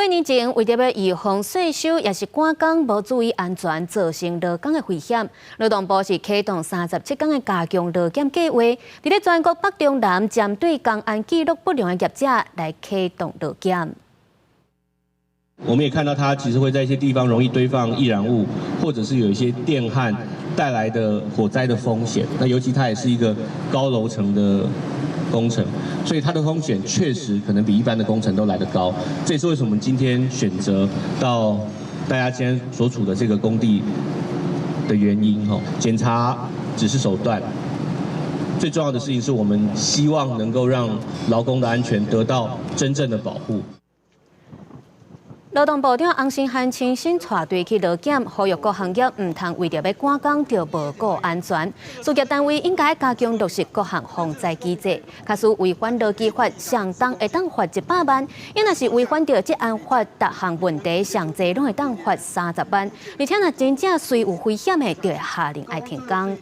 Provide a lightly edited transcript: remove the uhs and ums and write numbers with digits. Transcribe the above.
幾年前，為著欲預防稅收，抑是趕工無注意安全，造成勞工的危險。勞動部是啟動37天的加強勞檢計劃，佇咧全國北中南針對工安記錄不良的業者來啟動勞檢。我們也看到，它其實會在一些地方容易堆放易燃物，或者是有一些電焊帶來的火災的風險。那尤其它也是一個高樓層的工程，所以它的風險確實可能比一般的工程都來得高。這也是為什麼我們今天選擇到大家今天所處的這個工地的原因。哈，檢查只是手段，最重要的事情是我們希望能夠讓勞工的安全得到真正的保護。勞動部長洪申翰親身帶隊去勞檢，呼籲各行業毋通為著欲趕工就無顧安全。事業單位應該加強落實各項防災機制。假使違反勞基法，上重會當罰100萬；伊若是違反著職安法，逐項問題上濟攏會當罰30萬。而且若真正隨有危險的，就會下令愛停工。